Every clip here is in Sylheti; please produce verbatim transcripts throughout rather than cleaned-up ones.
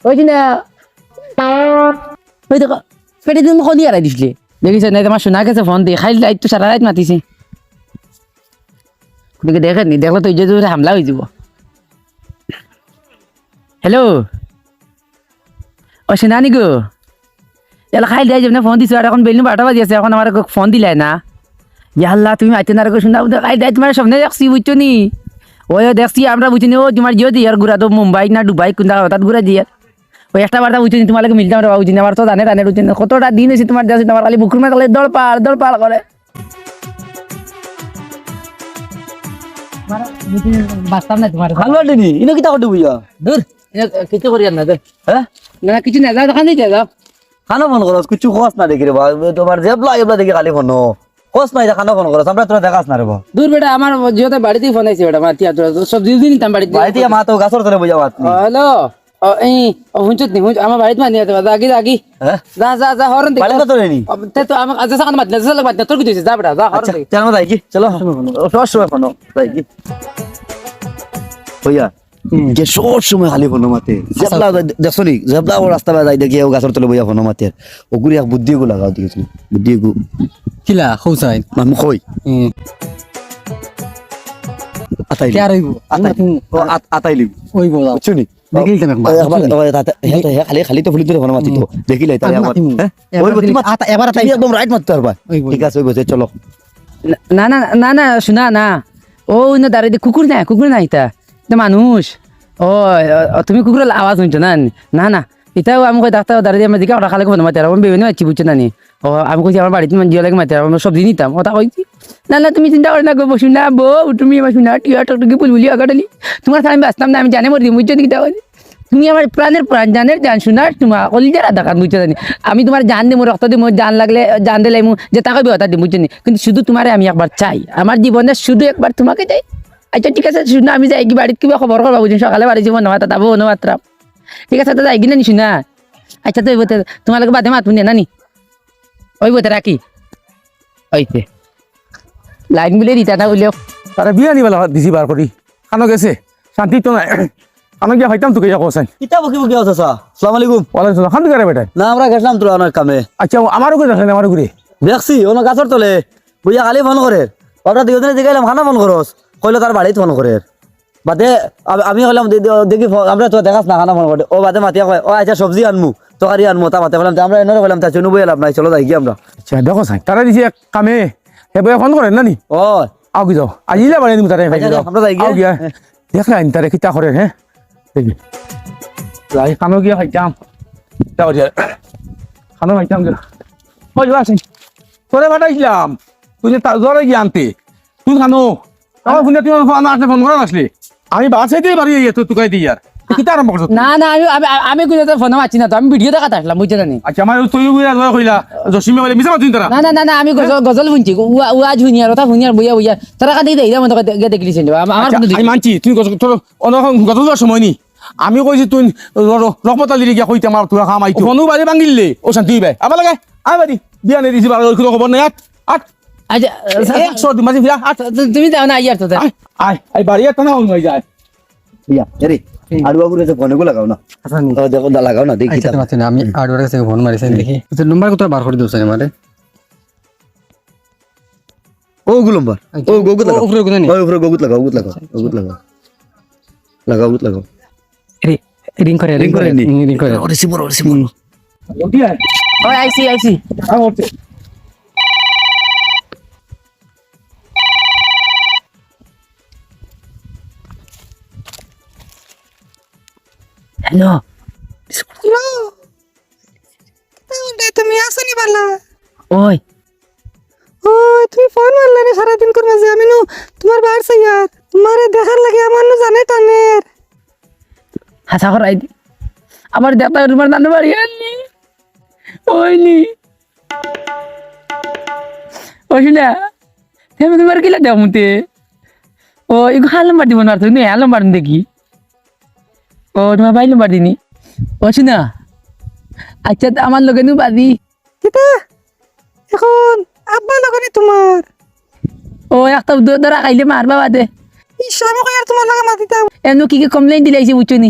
ওই যে না, ওই দেখো, পেটে তুমি কনি হারাই দিছিলে। দেখিস না, তোমার সোনা গেছে ফোন দি, খাইল রাইত তো সারা রাইত মাতিছে। ওদিকে দেখেন নি, দেখলে তো ইজ্জত উপরে হামলা হয়ে যাব। হ্যালো, ও সোনানি গো, এলা খাইল রাইত যেমন ফোন দিছো, আর এখন বেলনু বারোটা বাজি আছে, এখন আমার ফোন দিলাই না। ইয়া আল্লাহ, তুমি মাইতে না রে গো, সোনা, খাইল রাইত তোমার স্বপ্নে দেখছি, বুঝছো নি? ওই দেখছি আমরা, বুঝছো নি? ও তোমার জিও দিয়ার ঘুরা তো মুম্বাই না দুবাই, কোন জায়গা হঠাৎ ঘুরা দিয়ার। ওই একটা বার্তা, বুঝছো নি? তোমার লাগে মিলতাম রে বাবু, বুঝছো নি? আমার তো জানে, জানে, বুঝছো নি? কতটা দিন হয়েছে তোমার দেশে, তোমার খালি বুকুর মধ্যে খালি দড়পাড় দড়পাড় করে। বাঁচতাম না তোমার। ভালো আটেনি, ইনো কিতা করতে বুঝা? দূর, ইনো কিছু করি আর না, দে। হ্যাঁ? না, না, কিছু না, যাও, দোকান দিয়ে যাও। খানো ফোন করস, কিছু খোঁজ না দেখি রে বা, তোমার জেবলা এবলা দেখি খালি ফোন। খোঁজ নাই, খানো ফোন করস, আমরা তোরা দেখাস না রে বা। দূর বেটা, আমার জিওতে বাড়িতেই ফোন আইছে বেটা, মাতিয়া তো সব দিন দিন নিতাম বাড়িতে। বাড়িতে মা তো গাছর তলে বইয়া মাত নি। হ্যালো, ও, এই, ও, হুনছত নি, হুনছ-, আমার বাড়িত মানি আছে, যা, আগি, যা, আগি। হ্যাঁ? যা, যা, যা, হরন দেখ। বাড়িত তো নেই। ও, তে তো আমার, আচ্ছা, সাকান মাত না, যা, সাকান মাত না, তোর কি হইছে, যা বেটা, যা, হরন আচ্ছা, দেখ। চলো যাই কি? চলো। সব সময় ফোন, সব সময় ফোন, যাই কি? হইয়া, হুম। যে সব সময় খালি ফোন মাতে। আচ্ছা। জেবলা যাই, দেখছো নি? জেবলা ও রাস্তা বায় যাই দেখি, ও গাছর তলে বইয়া ফোন মাতে। ওগুলি এক বুদ্ধি এগু লাগাও দেখি তুমি। বুদ্ধি এগু। কিলা, হোসাইন? আমি কই? হুম। আতাই কে আর লিব। হইব? আতাই। হুম। ও, আত-, আতাই লিব। হইব, যাও। বুঝছো নি? দেখি নিতাম একবার, ওই একবার, বুঝছো নি? ওই তাতে, হে তো, হে খালি, খালি তো ফুলি ধরে ফোন মাতি তো। হুম। দেখি লাই, তাহলে আমি একবার। মাতিমু। হ্যাঁ? এবার ওই দিলে তুমি আতা-, এবার তুমি আতাই। একদম রাইট মারতে পারবা। ওই বলি। ঠিক আছে, ওই বসে, চলো। না, না, না, না, না, শোনা না। ও, ইনো দাঁড়াই দে, কুকুর না, কুকুর না, ইটা। ইটা মানুষ। ও, ও, তুমি কুকুরের আওয়াজ শুনছো না? না, না। ইটাও আমি কই ডাক্তার দাঁড়াই দিয়ে আমরা দিকে আমরা খালি ফোন মারতে পারবো। আমি বেবেনে মারছি, বুঝছো না নি? ও, আমি কইছি, "আমার বাড়িত মানে জিও লাগে মাতে, আমরা সবজি নিতাম।" ওটা কইছি। "না, না, তুমি চিন্তা করো না গো, বসু না, বউ, তুমি আমার সোনা, টিয়া, টকটকি, বুলবুলি, আগাডালি। তোমার ছাড়া আমি বাঁচতাম না, আমি জানে মরি দিমু, বুঝছো নি কিতা কইছি? তুমি আমার প্রাণের প্রাণ, জানের জান, সোনার সোনা, কলিজার আধা কান, বুঝছো নি? আমি তোমার জান দিমু, রক্ত দিমু, জান লাগলে জান দিলাইমু, যেটা কইবে ওটা দিমু, বুঝছো নি? কিন্তু শুধু তোমারে আমি একবার চাই, আমার জীবনে শুধু একবার তোমাকে চাই।" আচ্ছা, ঠিক আছে, সোনা, আমি যাই কি বাড়িত কিবা খবর করবা, বুঝছো? সকালে বাড়ি যাবো, না মাতা, তাবো, না মাত্রা। ঠিক আছে, তো যাই কি না নি, সোনা? আচ্ছা, তো ওই বলতে, তোমার লগে বাদে মাত, বুঝছো না নি? ওই বইতে রাখি। ওইতে। লাইন বুলে দিতা না বুলে। তারে বিয়া নিবার লাগা দিছি বার করি। খানো গেছে। শান্তি তো নাই। খানো গিয়া খাইতাম তো গিয়া কোসাই। কিতা বকি বকি আছো, চাচা? আসসালামু আলাইকুম। ওয়ালাইকুম সালাম। খান করে বেটা। না, আমরা গেছিলাম তো অনেক কামে। আচ্ছা, ও আমার উপরে দেখলেন, আমার উপরে। দেখছি, অনো গাছর তলে। বইয়া খালি ফোন করে। আমরা দুইজনে জিগাইলাম, "খানো ফোন করস?" কইলো, "তার বাড়িত ফোন করে।" বাদে আ-, আমি কইলাম, "দে-, দে-, দেখি ফো-, আমরা তো দেখাস না, খানা ফোন করে।" ও বাদে মাতিয়া কয়, "ও আচ্ছা, সবজি আনমু, তরকারি আনমু।" তা মাতে কইলাম, "তে আমরা এনরে কইলাম, তা চুনু বইয়া লাভ নাই, চলো যাই গিয়া আমরা।" আচ্ছা, দেখো সাই, তারা দিছে এক কামে, হে বইয়া ফোন করে না নি? ও। আও কি যাও, আজ ইলা বাড়ি দিমু তারে, আচ্ছা, যাও। আমরা যাই গিয়া। আও গিয়া। হ্যাঁ। দেখ না, তারে কিতা করে, হ্যাঁ? এই যে। যাই, খানো গিয়া খাইতাম। যাও, যাও। খানো খাইতাম গিয়া। ওই, ওই, আসেন। তোরে পাঠাইছিলাম। তুই যে তা-, জ্বরে গিয়া আনতে। তুই খানো। আমার ফোনে তুই আমার ফোন আসলে ফোন করা আসলে। আমি বাসে দিয়ে বাড়ি গিয়ে তো তুকাই দিই আর। তুই কিতা আরম্ভ করছো তুই? না, না, আমি, আমি, আমি কোনো তো ফোনে মারছি না তো, আমি ভিডিও দেখাতে আসলাম, বুঝছো না নি? আচ্ছা, আমার তুই বুঝে আর কইলা, জসিমে বলে মিছা মারছিস তারা। না, না, না, না, আমি গজল, গজল শুনছি, ও, ও আজ শুনি আর ওটা শুনি আর বইয়া বইয়া, তারা কাঁদে দেয়, আমার তো কাঁদে, কাঁদে গেলি শুনছি, আমার, আমার আচ্ছা, কোনো আমি মানছি, তুই গজল, তোর অন্য গজল শোনার সময় নি। আমি কইছি তুই র-, র-, রহমত আলীরে গিয়া কইতে আমার তোরা কাম আইতো। ফোনও বাড়ি ভাঙিলে, ও শান্তি হইবে। আবার লাগে, আমি বাড়ি, বিয়া নিয়ে দিছি, বারো কোনো খবর নাই, আট, আট। আচ্ছা, এ, একশো দিন মাঝে ফিরা, আট। তু-, তুমি যাও না, আইয়ার তো, আয়, আয়, আয়, বাড়ি একটা না অন্য যায়। ইয়া, এরে, হুম। আড়ুয়া করে যে ফোনগুলো লাগাও না। আচ্ছা, নি। ও, দেখো, দা লাগাও না, দেখি আচ্ছা, তা। তোমার তো না, আমি আড়ুয়ার কাছে ফোন মারি, হুম। দেখি। তো নম্বর কত বার করে দিও, স্যার, আমারে? ও, গু নম্বর। আচ্ছা। ও, গগুত ও, লাগাও। উপরে গগুত নি? ও, উপরে গগুত লাগাও, গগুত লাগাও, আচ্ছা, আচ্ছা। গগুত লাগাও। লাগাও, গগুত লাগাও। রি-, রিং করে, রিং রিং করে, করে। হুম, রিং করে। ও, রিসিভ করো, রিসিভ করো। হুম। ওই, আইছি, আইছি। হ্যাঁ, ওকে। হ্যালো। হ্যালো। তুমি আছো নি বালা? ওই। ও, তুমি ফোন মারলা না সারাদিন কর মাঝে? আমি নু তোমার বার চাইয়ার। তোমারে দেখার লাগি আমার নু জানে টানের। হাছা করাই দি। আমার দেখতে তোমার নানু বাড়ি আননি। ওই নি। ওই না। তুমি তোমার কিলা দেও মুতে? ও, ইগু হাল নাম্বার দিব না, তুমি হাল নাম্বার দেখি। ও, তোমার ভাই নাম্বার দিনি। ও, শুনা। আচ্ছা, তো আমার লগে নু বাজি। কিতা? এখন আব্বা লগে নি তোমার? ও, একটা উদ্ধার ধরা খাইলে মারবা বাদে। ইস, আমি কই আর তোমার লগে মাতিতাম। এমন কি কি কমপ্লেন দিলাইছে, বুঝছো নি?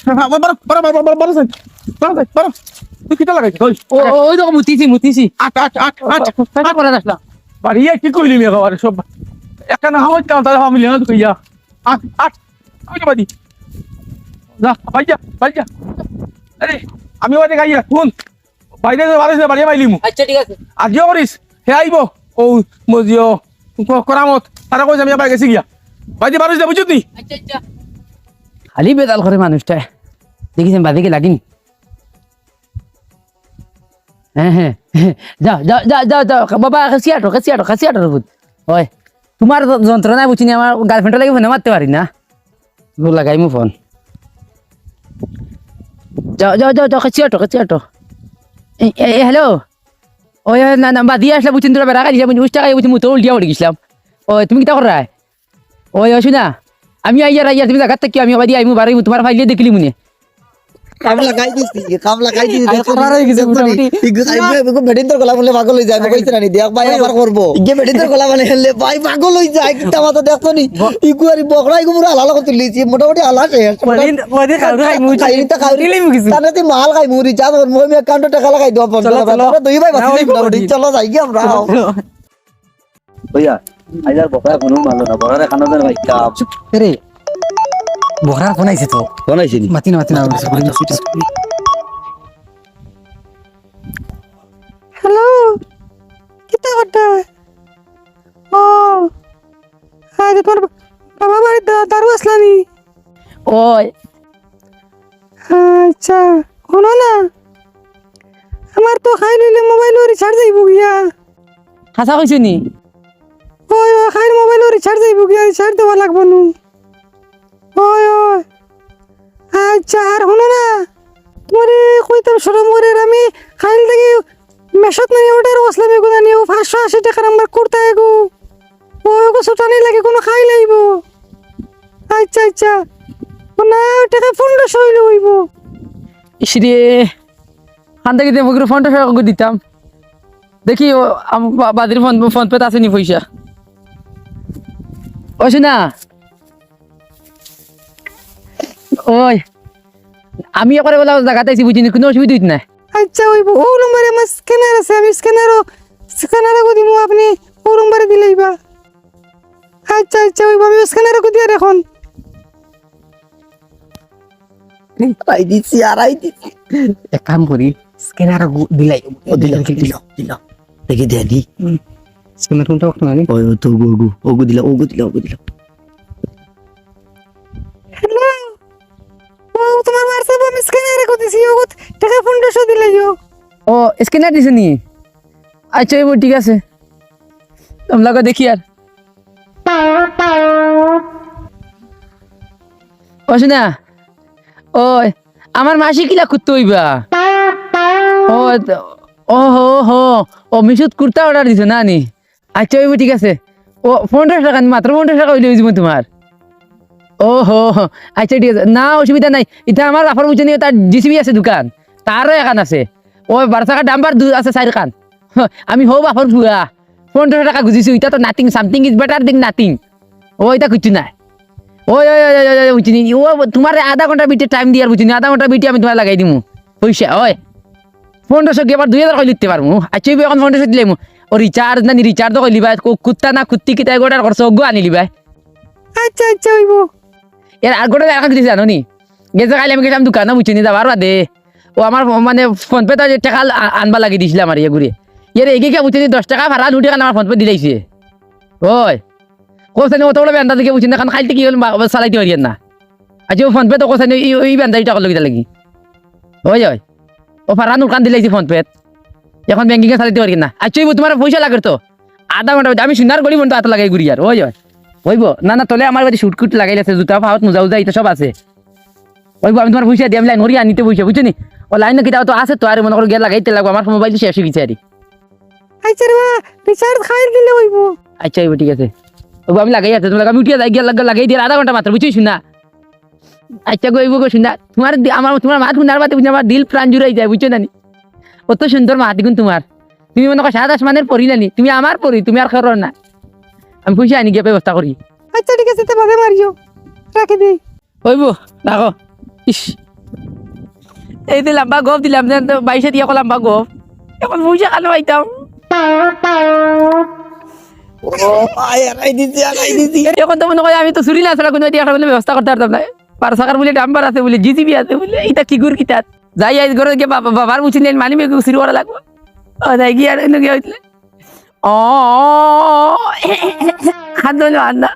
বারো, বারো, বারো, বারো, বারো, বারো, বারো। তুই কিতা লাগাইছস? ওই। ও, ও, ওই দেখো, মুতিছি, মুতিছি। আট, আট, আট, আট, আট। বাড়িয়ে কি কইলি নি একেবারে সব? একটা না হয় কাম, তাহলে আমি লেনা তো কইয়া। আট, আট, আট বাদি। যা, বাইর যা, বাইর যা। আরে, আমি বাদে গাইয়া, হুন। বাইরে যা, বাড়ি যা, বাড়িয়ে মাইলিমু। আচ্ছা, ঠিক আছে। আজিও করিস, হে আইবো। ও, মজিও, ক-, করামত। তারা কইছে আমি আবার গেছি গিয়া। বাইরে বাড়ি যা, বুঝছত নি? আচ্ছা, আচ্ছা। খালি বেজাল করে মানুষটা। দেখিছেন বাদিকে লাগিনি। হ্যাঁ, হ্যাঁ, হ্যাঁ। যাও, যাও, যাও, যাও, যাও। বাবা, কাছে আটো, কাছে আটো, কাছে আটো, রবুত। ওই, তোমার য-, যন্ত্রণায় বুঝিনি, আমার গার্লফ্রেন্ডটা লাগি ফোনে মারতে পারি না। ও লাগাইমু ফোন। যাও, যাও, যাও, যাও, কাছে আটো, কাছে আটো। এ, এ, এ, হ্যালো। ওই, ওই, না, না, বাদিয়ে আসলে বুঝিন, তোরা বেড়া খাইছিলাম, বুঝিন, উষ্টা খাই বুঝিন, মুতো উল্টিয়া পড়ি গেছিলাম। ওই, তুমি কিতা কররায়? ওই, ওই, শুনা, আমি আইয়ার, আইয়ার, তুমি জাগাত থাকি, আমি আবার দিয়া আইমু, বারইমু, তোমার ফাইলে দেখিলিমু নে। কাম লাগাই দিছি, কাম লাগাই দিছি, আরে, দেখছো নি? করার হয়ে গেছে দেখছো নি? মোটামুটি। ইগু, ইগু, ইগু বেটিন্তর গলা বলে পাগল হয়ে যায়, আমি কইছি না নি, দেখ ভাই, আবার করবো। ইগে বেটিন্তর গলা বলে হেললে ভাই পাগল হয়ে যায়, কিতা মাথা দেখছো নি? ব- ইগু আর বকরা, ইগু পুরো হালাল করে তুলিছি, মোটামুটি হালা শেষ। কদিন, কদিন খাওয়া খাই মুছি। খাই নিতে খাওয়া। দিলেই মুখে। তাহলে তুই মাল খাই মুড়ি, চা ধর, মই আমি account-ও টাকা লাগাই দেবো, চলো, চলো। আমরা দুই ভাই না, বাঁচি ওই যাই মোটামুটি। কদিন। চলো, যাই গিয়া আমরা। চলো, চলো। ওইয়া, আইজ আর বকরা ফোনও মারলো না, বকরারে খানো দেন ভাই, কাপ। চুপ, এরে, বকরার ফোন আইছে তো। ফোন আইছে নি? মাতি না, মাতি না, মাতি না। হ্যালো, কিতা কথা? ও, আরে তোমার বাবা বাড়িত দা-, দারু আসলানি? ওই, আচ্ছা, হুনো না, আমার তো খাইল অইলে মোবাইলও recharge যাইবো গিয়া। হাছা কইছো নি? ওই, ওই, খাইল মোবাইলও recharge যাইবো গিয়া, recharge দেওয়া লাগবো নু। ওই, ওই। আচ্ছা, আর হুনো না, তোমারে কইতাম শরম করের, আমি খাইল থাকি মেশোত নানি order করছিলাম এগু নানি, ও পাঁচশো আশি টাকার আমার কুর্তা এগু। ও, ওগু ছুটানি লাগে, কুনু খাইল আইবো। আচ্ছা, আচ্ছা। ও না, ও টাকা পনেরোশো অইলে অইবো। ইস রে, খান থাকি যে ফকির পনেরোশো টাকা দিতাম। দেখি, ও, আম-, বা-, বাদির ফোন, PhonePe-ত আছে নি পয়সা। ও, শুনা। ওই, আমি একবারে বলা জাগাত আইছি, বুঝিনি, কুনু অসুবিধা অইতো নায়। আচ্ছা, অইবো, ও নম্বরে আমার scanner আছে, আমি scanner-ও, scanner-ও দিমু, আপনে ও নম্বরে দিলাইবা। আচ্ছা, আচ্ছা, অইবো, আমি scanner-ও দিয়ার এখন। আড়াই দিছি, আড়াই দিছি। এক কাম করি, scanner-ও দিলাই। ও দিল, দিল, দিল। দেখি দে দি। হুম। Scanner কোনটা ওখানে আনি? ওই, ওই তো ওগু, ওগু, ওগু দিল, ওগু দিল, ওগু দিল। হ্যালো? ও, তোমার WhatsApp-ও আমি scanner-ও দিছি, ওগু টাকা পনেরোশো দিলাইও। ও, scanner দিছো নি? আচ্ছা, অইবো, ঠিক আছে। তোমরা দেখি আর। ও শুনা, ওই, আমার মাসি কিলা কুত্তা অইবা? ও, ও হো হো, ও মিশোত কুর্তা order দিছো না নি? আচ্ছা, অইবো, ঠিক আছে। ও, পনেরোশো টাকা নি, মাত্র পনেরোশো টাকা অইলে অইযিবো তোমার। ও হো হো, আচ্ছা, ঠিক আছে, না, অসুবিধা নাই। ইতা আমার বাপর বুঝছো নি, তার JCB আছে দোকান, তারও এখান আছে। ও বারো চাকার dumper দু-, আছে চাইরখান। হ, আমি হউ বাপর পুয়া, পনেরোশো টাকা গুজিছি, ইটা তো nothing, something is better than nothing। ও, ইটা কিচ্ছু নায়। ওই, ওই, ওই, ওই, ওই, ওই, বুঝছি নি? ও, তোমারে আধা ঘন্টা ভিতরে time দিয়ার, বুঝছি নি? আধা ঘন্টা ভিতরে আমি তোমারে লাগাই দিমু পয়সা, ওই। পনেরোশো কি আবার দুই হাজার কইলে দিতে পারমু? আচ্ছা, অইবো, এখন পনেরোশো দিলাইমু। ও recharge না নি, recharge তো কইলিবায়, কু-, কুত্তা না কুত্তি কিতা এগু order করছো, ওগু আনিলিবায়। আচ্ছা, আচ্ছা, অইবো। এর আর গোটা আর কিছু জানো নি? গেছে কাইল আমি গেছিলাম দোকানো, বুঝছো নি, যাওয়ার বাদে ও আমার ফো-, মানে PhonePe-ত যে টাকা আ-, আনবার লাগি দিছিলাম আর ইয়ে ঘুরে। এর এগিয়ে গিয়া বুঝছো নি, দশ টাকা ভাড়া লুটি খান আমার PhonePe-ত দিলাইছে। ওই, কইছে নি অত বড় বেন্দা দেখে বুঝছো নি, কারণ খাইলতে কি হল বা-, বা চালাইতে পারিয়ার না। আচ্ছা, ও PhonePe-ত কইছে নি, ই, ই বেন্দা ইটা করলো কিতা লাগি? ওই, ওই। ও ফারহানুর খান দিলাইছে PhonePe-ত। অখন ব্যাংকিং এ চালাইতে পারি না। আচ্ছা, অইবো, তুমার পয়সা লাগের তো। আধা ঘন্টা অইতে আমি সোনার ঘড়ি বন্ধ আতো লাগাই ঘুরি আর, অই, অই। অইবো? না, না, তলে আমার বাড়ি শুট কুট লাগাইল আছে, জুতা পাওত মোজা উজা, ইতা সব আছে। অইবো, আমি তুমার পয়সা দিয়া আমি লাইন করি আনিতে পয়সা, বুঝছো নি? ও লাইন কিতা তো আছে তো, আর মনো করো গিয়া লাগাইতে লাগবো, আমার মোবাইল তো শেষ অই গেছে আরে। আচ্ছা রে বা, রিচার্জ খাইল দিলে অইবো। আচ্ছা, অইবো, ঠিক আছে। অইবো, আমি লাগাই আছে, তুমি লাগা, আমি উঠিয়া যাই, গিয়া লাগা, লাগাই দিয়া আধা ঘন্টা মাত্র, বুঝছো নি? আচ্ছা গো, অইবো গো, সোনা, তুমার দি-, আমার, তুমার মাত হুনার বাদে বুঝি আমার দিল প্রাণ জুড়াই যায়, বুঝছো না নি? অত সুন্দর মাত দেখুন তুমার। তুমি মনো করো সাত আসমানের পরি না নি, তুমি আমার পরি, তুমি আর করো না। আমি পয়সা আনি গিয়া ব্যবস্থা করি। আচ্ছা, ঠিক আছে, তে বাদে মারিও, রাখি দেই। অইবো, রাখো। ইস, এই যে লম্বা গপ দিলাম, যেন তো বাইশে দিয়া কো লম্বা গপ। অখন পয়সা কানো পাইতাম? ও, আয়, আড়াই দিছি, আড়াই দিছি। অখন তো মনো করো আমি তো চুরি না ছাড়া কুনু দিয়া একটা ব্যবস্থা করতে পারতাম না। পাঁচ চাকার বুলে ডাম্পার আছে বুলে, জেসিবি আছে বুলে, ইতা কিগুর কিতা? যাই আইজ ঘরো গিয়া বাবা, বাবার বুঝি নেন মানি মেগু চুরি করা লাগবো। ও, যাই গিয়া আর অন্য গিয়া অইতলে। ও, খাদ্য হইলো আর না।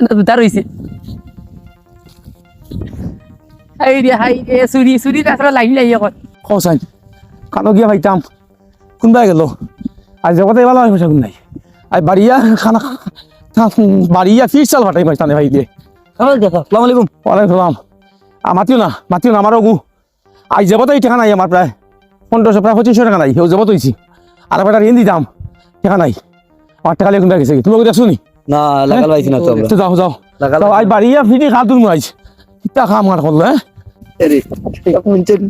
না, জুতা রইছে। হাই রে, হাই রে, চুরি, চুরি, তাছাড়া লাইন নাই অখন। কও চাইন, কানো গিয়া পাইতাম? কুনবায় গেল? আইজ জগতে ভালা অয় পয়সা কুন নাই। আইজ বাড়িয়া খানা, খা-, বাড়িয়া ফির চাল ফাটাই পাইতাম না ভাই দিয়ে। আসসালামু আলাইকুম। ওয়ালাইকুম সালাম। আ, মাতিও না, মাতিও না, আমার অগু। আইজ যাবত ই টেকা নাই আমার প্রায় পনেরোশো, প্রায় পঁচিশশো টেকা নাই, হেউ যাবত অইছি। আর একটা ঋণ দিতাম, টেকা নাই। আমার টেকা লইয়া কুনবায় গেছে গি? তুমি অগু দেখছো নি? না, লাগাল পাইছি না তো আমরা। তো যাও, যাও। লাগাল যাও, পাইছি আইজ না। বাড়িয়া ফিরি খাতুন আইজ। কিতা কাম আর করলো, হ্যাঁ? এরে,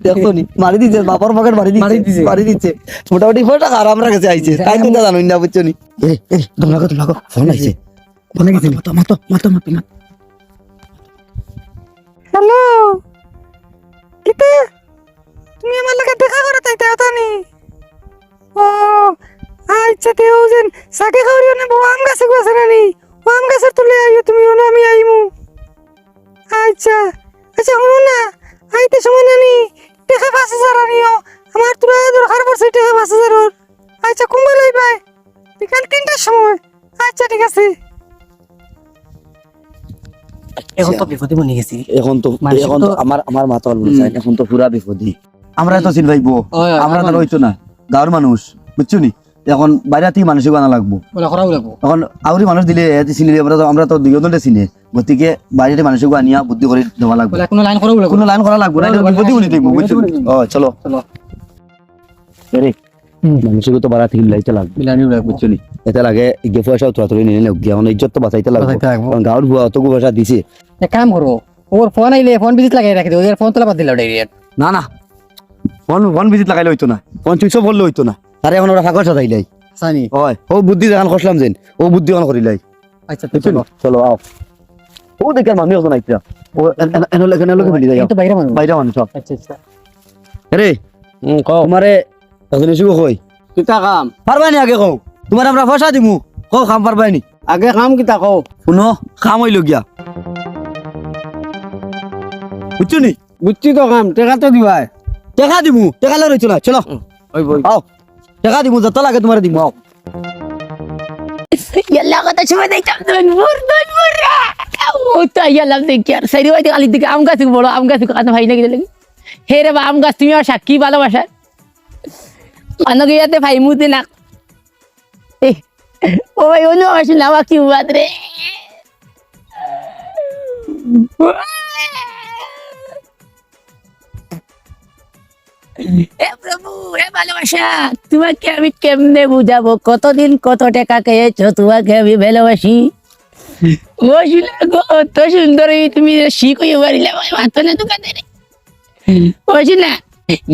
দেখছো নি? মারি দিছে, বাবার পকেট মারি দিছে। মারি দিছে। মারি দিছে। মোটামুটি পয়সা আর আমরা গেছে আইছে। তাই তো জানো না, বুঝছো নি? এ, এ, তোমরা গো, তোমরা গো, ফোন আইছে। ফোন আইছে। মাতো, মাতো, মাতো, মাতো, মাতো। হ্যালো, কিতা? তুমি আমার লগে দেখা করো তাই তাই নি? ও, আচ্ছা, তে ও যেন সাকে খাওয়ারিও না, বউ আম গাছে গুয়াছে না নি? ও আম গাছের তলে আইও তুমি, অনো আমি আইমু। আচ্ছা, আচ্ছা, হুনো না, আইতে সময় না নি, টেকা পাঁচ হাজার আনিও, আমার তুরা দরকার পড়ছে টেকা পাঁচ হাজার ওর। আচ্ছা, কুনবায় লইবায়? বিকাল তিনটার সময়। আচ্ছা, ঠিক আছে। অখন তো বিপদে পড়ি গেছি। অখন তো, মানুষ অখন তো তো আমার, আমার মাথা বলবো হুম। চাই, অখন তো পুরা বিপদে। আমরা তো চিন ভাইবো, ওই, ওই, আমরা তো আমার রইতো না, গাঁওর মানুষ, বুঝছো নি? অখন বাইরে থাকি মানুষ আনা লাগবো। বলে করাও লাগবো। অখন আউরি মানুষ দিলে, এ, চিনিলে আমরা তো, আমরা তো দুইজনরে চিনে। গতিকে বাইরে মানুষ আনিয়া বুদ্ধি করি দেওয়া লাগবো। বলে কোনো লাইন করাও লাগবো। কোনো লাইন করা লাগবো না, করাও এটা লাগবো। বিপদে উনি দেখবো, বুঝছো নি? চলো। ও, চলো। চলো। এরে, হুম। মানুষের তো বাড়া থেকে মিলাইতে লাগবো। মিলানি লাগবো। বুঝছো নি? এতে লাগে, গিয়ে পয়সা তো তুলে নিয়ে নেও, গিয়ে অখন ইজ্জত তো বাঁচাইতে লাগবো। বাঁচাইতে লাগবো। কারণ গাঁওর বুয়া অত পয়সা দিছে। এক কাম করো, ওর ফোন আইলে ফোন বিজিত লাগাই রাখি দেও, ওর ফোন তোলা বাদ দিলে ওটা এরিয়ার। না, না, ফোন, ফোন বিজিত লাগাইলে অইতো না, ফোন সুইচ অফ করলে অইতো না। আরে অখন ওরা ফাঁকা সাজাইলাই। সানি। ওই, ও বুদ্ধি দেখান করছিলাম যেন, ও বুদ্ধি অখন করিলাই। আচ্ছা, তো বুঝছো নি? চলো। চলো, আও। ও দেখে মানুষ একজন আইতরা। ও এন-, এন-, এন-, এন-, এন-, এন-, এন-, এন-, এন-, এন-, বাইরে মানুষ। বাইরে মানুষ, সব। আচ্ছা, আচ্ছা। আরে, হুম, কও। তোমারে একজন এসে কই? কিতা কাম? পারবায় নি আগে কও। তোমারে আমরা পয়সা দিমু। কও কাম পারবায় নি? আগে কাম কিতা কও? হুনো, কাম অইলো গিয়া। বুঝছো নি? বুঝছি তো কাম, টেকা তো দিবায়। টেকা দিমু, টেকা লই রইছো না, চলো। হুম, অইবো, অইবো। আও, টেকা দিমু, যত লাগে তোমারে দিমু, আও। ইয়াল্লা, কত সময় দেখতাম, দনপুর, দনপুর রে। ও তো ইয়াল্লা দেখি আর, সাইডে বাইতে খালি দিকে আম গাছ বড়, আম গাছ কাটা ভাই নাকি লাগে। হে রে বা, আম গাছ, তুমি আমার সাক্ষী ভালোবাসার। মানো গিয়াতে ভাই মুতে না। এ, ও ভাই, অনু আমার নাম কি বাদ রে। এ প্রভু, এ ভালোবাসা, তোমাকে আমি কেমনে বুঝাবো? কতদিন কত টাকা খেয়েছো, তোমাকে আমি ভালোবাসি। ও শিলা গো, অত সুন্দর অই তুমি শিক অইয়া বাড়িলে আমার মাথা না দোকান রে। ও শিলা,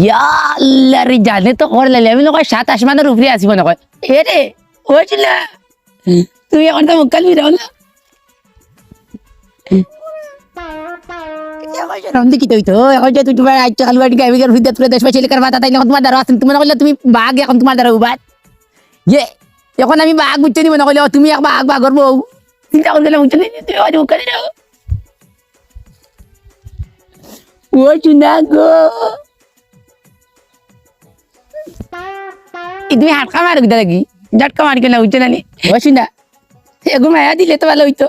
ইয়া আল্লাহ রে, জানে তো কর লাইলে, আমি মনে কয় সাত আসমানের উপরে আছি মনে কয়। এ রে, ও শিলা, তুমি অখন তো মুখ কান ফিরাও না। অখন তো কিতা অইতো? অখন যে তুমি তোমার আইচ্ছা কালুয়াটি গাইবে গেল, হুইদ্দা তুলে দেশ পাইছে, এলাকার মাথা তাই না, অখন তোমার দ্বারা আছেন, তোমার কইলে তুমি বাঘ, অখন তোমার দ্বারা উবাদ। ইয়ে, অখন আমি বাঘ বুঝছো নি মনে কইলে, ও তুমি এক বাঘ, বাঘর বউ। চিন্তা করবে না, বুঝছো নি? তুমি অখন মুখ কান ফিরাও। ও সোনা গো। ই তুমি হাটকা মারো কিতা লাগি? ঝাটকা মারি কেন উঠছে না নি? ও সোনা, এগু মায়া দিলে তো ভালো অইতো।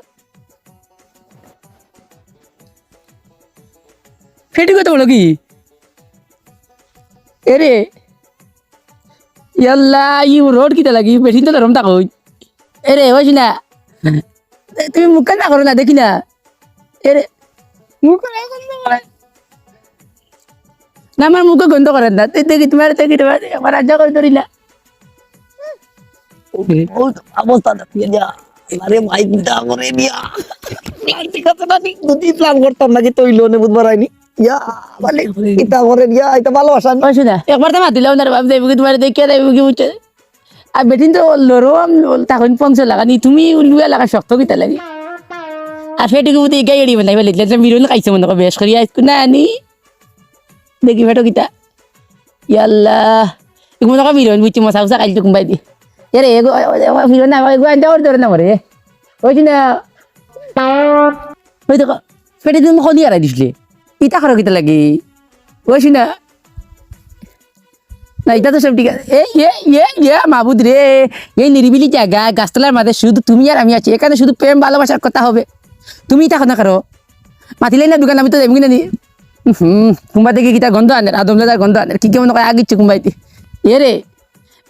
ফেটি কত বড় কি? এরে, ইয়াল্লা, ই রোড কিতা লাগি? বেটিন তো নরম থাকো। এরে, ওই না। এ, তুমি মুখ কান না করো না, দেখি না। এরে, মুখ কান না করো না। না, আমার মুখে গন্ধ করেন না। তে-, দেখি তোমার, দেখি তোমার, আমার রাজা করে ধরিলা। বহুত অবস্থা দেখি যা। আরে ভাই, কিতা করে দিয়া। প্লান ঠিক আছে না, ঠিক দুটি প্লান করতাম নাকি তৈল নে বুধবার আইনি। ইয়া, মানে, কিতা করে দিয়া, এটা ভালোবাসা না। ওই শুনা, একবার তো মাতিলাম না রে বাপ, যাইব কি তোমার দেখিয়া যাইব কি বুঝছে? আর বেটিন তো লড়ো, আম, তখন পংস লাগানি, তুমি উলুয়া লাগা শক্ত কিতা লাগে? আর ফেটুকে বুঝি গাই এড়ি বানাই বলে, যে মিরন খাইছে মনে করে বেশ করি আইসকু না আনি। দেখি ফেটো কিতা। ইয়াল্লা। এগু মনে কয় ফিরন বুঝছি, মশা উষা খাইল তো কুম্বাই দি। এরে, এগো, এগো ফিরন না, এগো আনতে ওর ধরে না মরে। ওই যে না। ওই দেখো, পেটে তুমি খনি আড়াই দিছিলে। ইতা করো কিতা লাগি? ওই শুনা। না, ইতা তো সব ঠিক আছে। এই, এ, এ, এ, মাবুদ রে। এই নিরিবিলি জায়গা, গাছতলার মাঝে শুধু তুমি আর আমি আছি। এখানে শুধু প্রেম ভালোবাসার কথা হবে। তুমি ইতা কথা করো। মাতিলে না দোকান, আমি তো যাইমু কিনা নি? হুম, কুম্বা দেখি কিতা গন্ধ আনের, আদম দাদার গন্ধ আনের। কি কেমন কয় আগে ইচ্ছে কুম্বাইতে। এ রে,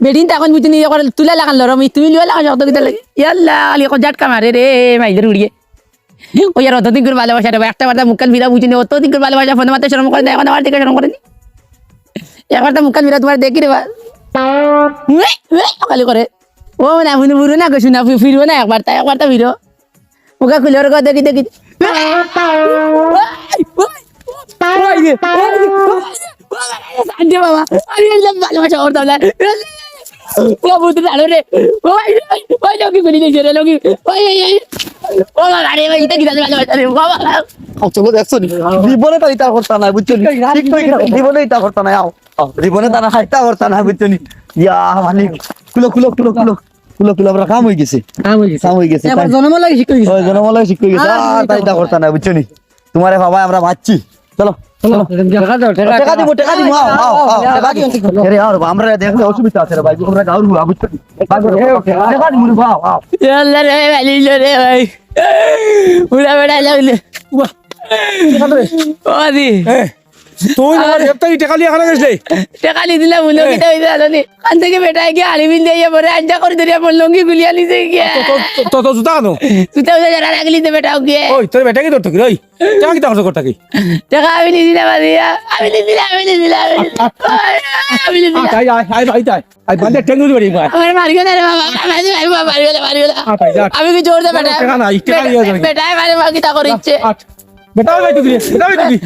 বেটিন তখন বুঝতে নিয়ে করে তুলা লাগান লরম, ই তুমি লুয়া লাগান শক্ত কিতা লাগে। ইয়াল্লা, আলি কো জাটকা মারে রে, মাইদের উড়িয়ে। ওই আর অতদিন করে ভালোবাসা রে ভাই, একটা বার্তা মুখকান ফিরা বুঝিনি, অতদিন করে ভালোবাসা, ফোনে মাতে শরম করে না, এখন আমার দিকে শরম করে নি। একবার তো মুখকান ফিরা তোমার দেখি রে ভাই। উয়ে, উয়ে, খালি করে। ও না, হুনু বুড়ো না, গো শুনা, ফি-, ফিরো না একবার, তাই একবার তো ফিরো। মুখা খুলে ওর কথা দেখি, দেখি। ওই, ওই, ওই, ওই, ওই, ওই, ওই, আরে বাবা, আমি একদম ভালোবাসা করতাম না। ও বুঝতে পারো রে। ওই, ওই, ওই, লঙ্গি খুলি দিয়েছে রে, লঙ্গি। ওই, ওই, ওই। ও বাবা রে, ভাই, এটা কি জানি ভালোবাসা রে, বাবা। আও, চলো, দেখছো নি? জীবনে তার ইতা করতা না, বুঝছো নি? ঠিক তো, জীবনে ইতা করতা না, আও, আও, জীবনে তার ইতা করতা না, বুঝছো নি? ইয়া, মালিক, খুলো, খুলো, খুলো, খুলো। খুলো, খুলো, আমরা কাম হয়ে গেছে। কাম হয়ে গেছে। কাম হয়ে গেছে, এবার তাই। জনম লাগে শিক্ষা হয়ে গেছে। ওই জনম লাগে শিক্ষা হয়ে গেছে। আর আর তাই তা করতা না, বুঝছো নি? তোমারে বাবা আমরা বাঁচছি। চলো, চলো, চলো। দেখা দাও, দেখা টাকা দাও। দিব, টাকা দিব, আও, আও, আও, আও, টাকা দিব। আরে, আও, আমরা দেখলে অসুবিধা আছে রে ভাই, আমরা গাউর বুয়া, বুঝছো নি? টাকা দিব রে, আও, আও। এ আল্লাহ রে ভাই, মালিক রে ভাই। উড়া বেড়া লাগলে। বাহ। ও দি। এ, তুই আমার আরে। হেপ্তাই টাকা লিয়ে এখানে গেছলে? টাকা নিয়ে দিলাম, উনি এ। কিতা হইছে জানো নি? কান থেকে বেটা গিয়ে আলি বিল দিয়ে পরে আঞ্জা করে ধরিয়া আমার লুঙ্গি গুলিয়া নিছে গিয়া। তো, তো, তো, তো জুতা আনো। জুতা উতা যারা রাখলি তো বেটা গিয়ে। ওই, তোর বেটা কি তোর থাকি, ওই? টাকা কিতা খরচ কর থাকি? টাকা আমি নিছি না বাজিয়া। আমি নিছি না, আমি নিছি না, আমি নিছি না। আ, আ, আমি নিছি না। আ, তাই, আয়, আয়, আয়, আয়। আই বান্দে টেঙ্গুরি বাড়ি মার। আমার মারিও না রে বাবা, মারিও না, মারিও না, মারিও না। আ, তাই, যা। আমি কি জোর দে বেটা? টাকা নাই, টাকা নিয়ে যাবে। বেটায় মারে মা কিতা করিচ্ছে? আ, আ। বেটা ভাই তুই, বেটা ভাই তুই।